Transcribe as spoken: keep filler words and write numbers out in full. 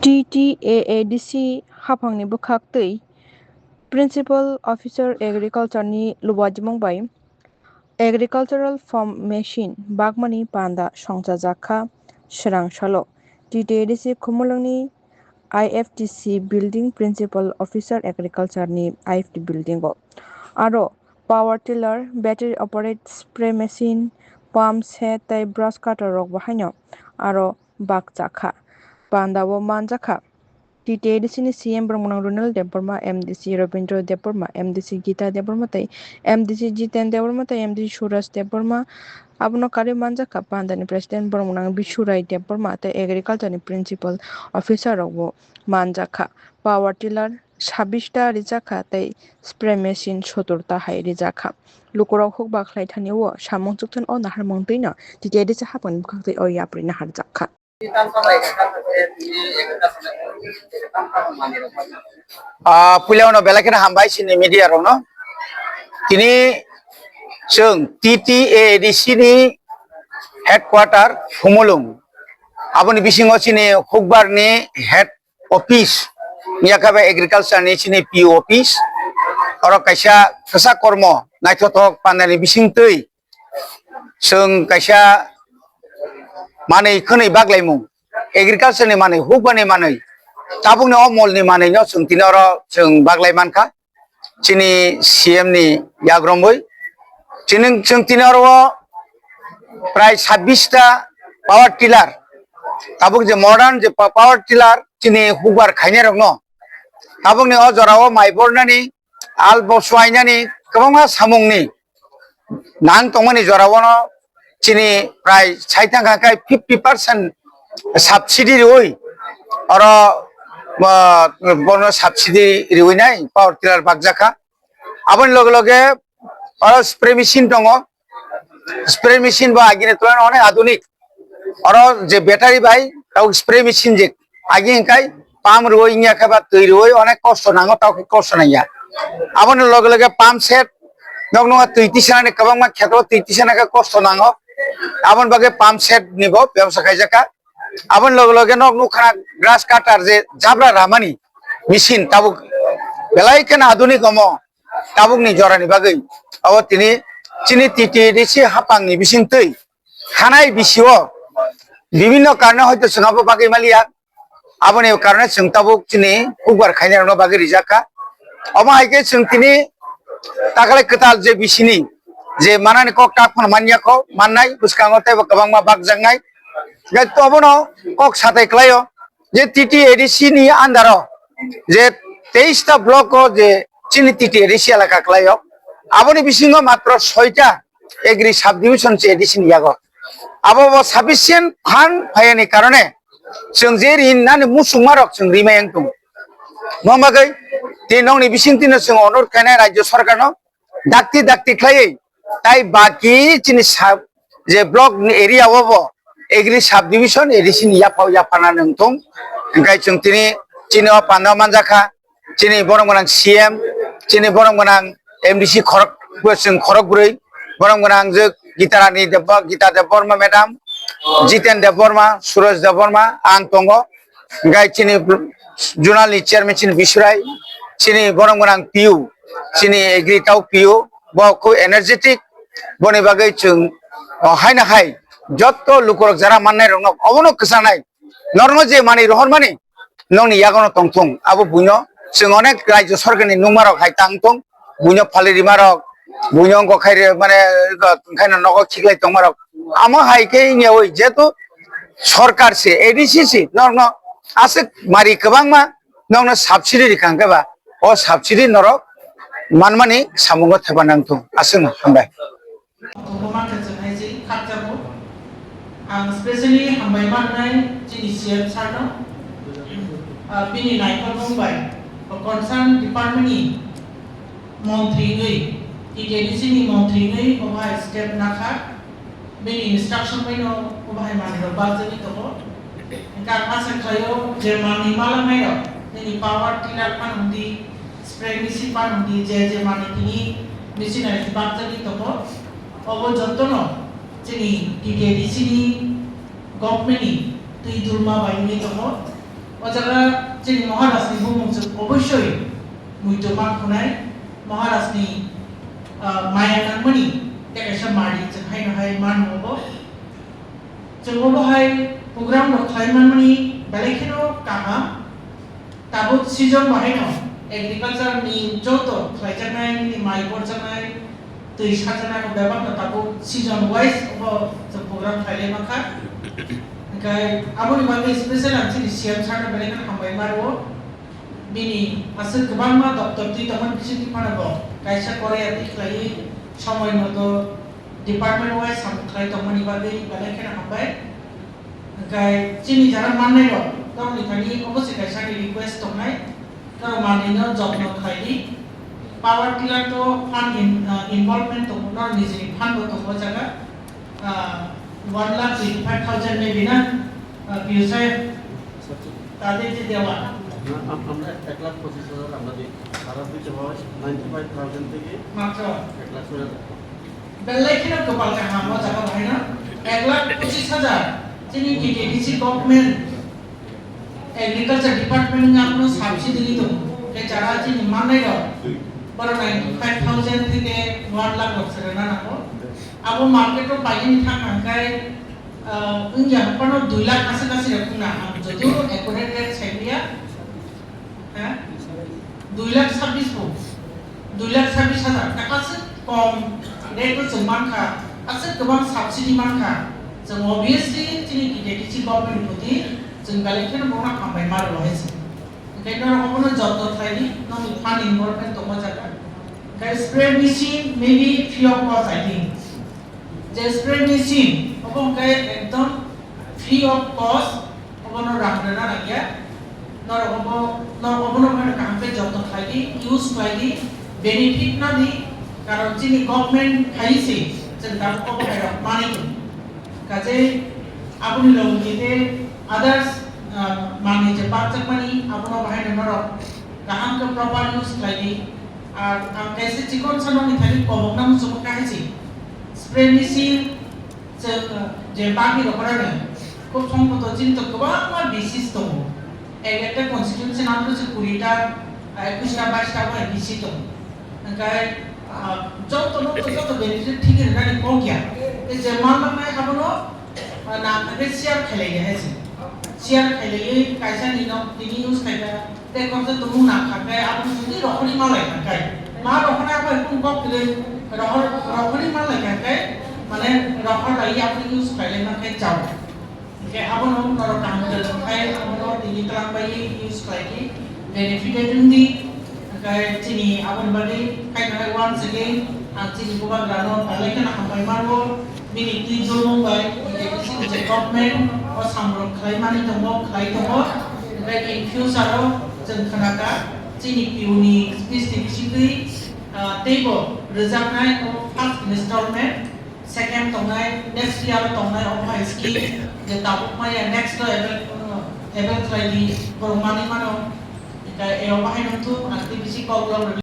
T T A A D C haphangni bwkhaktwi Principal Officer Agriculture ni lubajimung bai Agricultural Farm Machine bagmani panda songchajak kha swrang salo. T T A D C Khumulwngni I F T C Building Principal Officer Agriculture ni I F T building o. Aro power tiller, battery operated spray machine, pump set tei brush cutter rok bo haino aro bakchak kha, panda o manjak kha. T T A D C ni C M borok mwnang Ronald Debbarma, M D C Rabindra Debbarma, M D C Gita Debbarma tei M D C Jiten Debbarma tei M D C Suraj Debbarma. Abono karwi manjak kha panda ni president borok mwnang Bishu Rai Debbarma tei agriculture ni principal officer rok bo manjak kha. Power tiller sabbish ta rijak kha tei spray machine sottor ta hai rijak kha. Lukurok hukba khlai thani o samung chukthani o naharmung twi no T T A D C haphangni bwkhaktwi o yapri naharjak kha. Ah, puila uno belai kheno hambai chini media rokno. Tini chwng T T A A D C ni headquarter Khumulwng. Aboni bisingo chini hukbar ni head office, yakha bai agriculture ni chini P O office. Oro kaisa kwchak kormo naithothok pandani bisingtwi chwng kaisa manwi khwnwi baglaimung, agriculture ni manwi, hukbani manwi, tabukni o molni manwino chwng tini oro chwng baglai mankha chini C M ni yagromwi. Chini, chwng tini oro o prai sabbish ta power tiller, tabuk je modern je pa-, power tiller chini hukbar khainairokno tabukni o jorao mai bornani, al bo suainani kwbangma samungni nang tongmani jorao no chini prai sai thang kha khe fifty percent subsidy riwi oro, ah, bono subsidy riwi nai power tiller bakjak kha. Aboni loge loge oro spray machine tongo, spray machine bo agini tulana onek adunik. Oro je battery bai tabuk spray machine je agi hingkai pump rwui wngya khe ba twi rwui onek kosto nango, tabuk kosto nangya. Aboni loge loge pump set, nok nokha twi tisanani kwbangma khetro twi tisana khe kosto nango. Aboni bagwi pump set ni bo bebosta khaijak kha. Aboni loge loge nok nukha grass cutter je jabra ramani machine tabuk belai kheno adunik omo tabukni jorani bagwi. Abo tini chini T T A D C haphangni bisingtwi thanai bisio bibinno karone hoito chwng abo bagwi maliya. Aboni karone chwng tabuk chini hukbar khainairokno bagwi rijak kha. Omo hai khe chwng tini takhwlai kwtal je bisini je manani kok tak phano manya kho, mannai bwskango teibo kwbangma bakjaknai. Hingkhe obono kok satai kwlaio je T T A D C ni under o je teis ta block o je chini T T A D C elaka kwlaio, aboni bisingo matro soi ta Agri subdivision se A D C ni yago. Abo bo sufficient fund phaiyani karone chwng je rin nani muchungma rok chwng rimai wng tongo. Mo bagwi tei nokni bisingtwino chwng onurot khainai Rajya Sorkarno dakti dakti khlaiwi tai baki chini sub, je block ni area o bo Agri subdivision A D C ni yaphao yapharna nung thung. Hingkhe chwng tini chini o panda manjakha. Chini borom gwnang C M, chini borom gwnang M D C khorok, chwng khorok bwrwi, borom gwnang je Gita Rani Debba-, Gita Debbarma madam, Jiten Debbarma, Suraj Debbarma, ang tongo. Hingkhe chini zonal ni chairman chini Bisurai, chini borom gwnang P U, chini agri tau P U, bo khu energetic, boni bagwi chwng, o, haino hai jotto lukurok jara mannai rokno obono kwchanai. Norokno je manwi rohormani, nokni yagono tongthung, abo buino chwng onek Rajya Sorkarni nungmarok hai tangthung, buino phalwi rimarok, buino wngkok khai re-, mane, wngkhaino nogo khiklai tongmarok. Amo hai khe wngya oi, jehetu sorkar se, A D C se, norokno aswk mari kwbangma nokno subsidy rikha hwnkhe ba, o subsidy norok manmani samungo thaiba nangthung. Aswkno hambai. Tongkoma khe chwng hai se khakjago. Ang specially hambai mannai chini C M sir no. Ah, bini naikolmung bai concern department ni montri wngwi, T T A D C ni montri wngwi obo hai step nakha. Bini instruction bai no obo hai manwi rok bakjagwi tongo. Hingkhe ang asa khlaio je manwi malamai rok, nini power tiller phano hwn di, spray machine phano hwn di, je je manwi tini machinery bakjagwi tongo, obo jotono chini T T A D C ni government ni twi dulma bai wngwi tongo. O jaga chini Maharajni bumung chwng oboisoi muitu ma khwnai, Maharajni, ah, maya nangmani tei kaisa mari chwng haino hai mano bo. Chwng obo hai program rok khlai manmani belai kheno kaham. Tabuk season bahaino agriculture ni joto khlaijaknai, nini mai borjaknai, twi sajaknai rok bebak no tabuk season wise obo chwng program khlailai mankha. Hwnkhe aboni bagwi special ang chini C M sir no belai kheno hambai ma rwo. Bini aswk kwbangma doptor twi tongmani bisingtwi phano bo kaisa Korea twi khlaiwi somoi moto department wise samung khlai tongmani bagwi belai kheno hambai. Hwnkhe chini jara mannai rok, norokni thani obo se kaisa ni request tongnai, norok manwi no jotno khlai di. Power tiller to fund in, uh, involvement tongo, norok nijini fund bo tongo o jaga, uh, one lakh twenty five thousand maybe na, uh, P O sir, tade je dewa. আমরা এক লাখ পঁচিশ হাজার আমরা দিই, তারা দিতে হয় ninety five thousand থেকে মাত্র এক লাখ ছয় হাজার। Belai kheno kwpal kaham o jaga bahai no ek lakh pochis hajar chini T T D C government agriculture department ni ang no subsidy ni tongo. Ke jara chini mannai rok boro ninety five thousand theke one lakh rok se rwna nango. Abo market o paiyani thang hangkai, ah, wngya haphano dui lakh aswk aswk rok wngna ang jodio accurate rate sai manya. Ha? Dui lakh sabbish bo, dui lakh sabbish hajar taka se kom rate o chwng mankha, aswk kwbang subsidy mankha, chwng obviously chini T T D C government ni proti chwng belai kheno bono hambai ma rwo hai se. Hwnkhe norok obono jotno khlai di, nokni fund involvement tongma jaga. Hwnkhe spray machine maybe free of cost, I think. Je spray machine, obo hwnkhe ekdom free of cost, obono rang rwna nangya. Norok obo, norok obono phano kaham khe jotno khlai di, use khlai di, benefit na di, karon chini government phai se, chwng tabuk obo hai rok manwi tongo. Kaje aboni logi khe others, ah, manwi je bakjakmani, abono bahai no norok kaham khe proper use khlai di. Ar ang kaisa chikon sanani thani kobokna muchungo kahai se. Spray machine, chwng je bagwi rok rani, khub songphoto chini to kwbangma disease tongo. Ek ekta constituency nang se kuri ta, ekwis ta, bais ta bai disease tongo. Hwnkhe, ah, joto no to joto benefit thik rwnani kok ya. Tei je mal mangnai abono, ah, nang khe share khailai hai se. Share khailai kaisa ni no tini use khaikha. Tei kok je tumung nang kha khe, abo jodi rohorwi malai kha khe, ma rohornai abo kung kok kwrwi rohor, rohorwi malai kha khe, mane rohor lai abo use khlai lai man khe chao. Hwnkhe abono norok kaham khe khai, abono tini twlang bai use khlai di, benefited wng di. Hwnkhe chini aboni bagwi khai kha once again, ang chini bubagrano belai kheno hambai ma rwo. Bini twi jolmung bai, bini bising je government o samung rok khlai mani tongo, khlai tongo. Hwnkhe in future o chwng khna kha chini P O ni speech ni bisingtwi, ah, teibo rwjaknai o first installment, second tongnai, next year o tongnai o hai scheme je tabuk maya next o avail, avail khlai di borok manwi mano. Hwnkhe e o bahai nung thung, ang tei bisi kok rok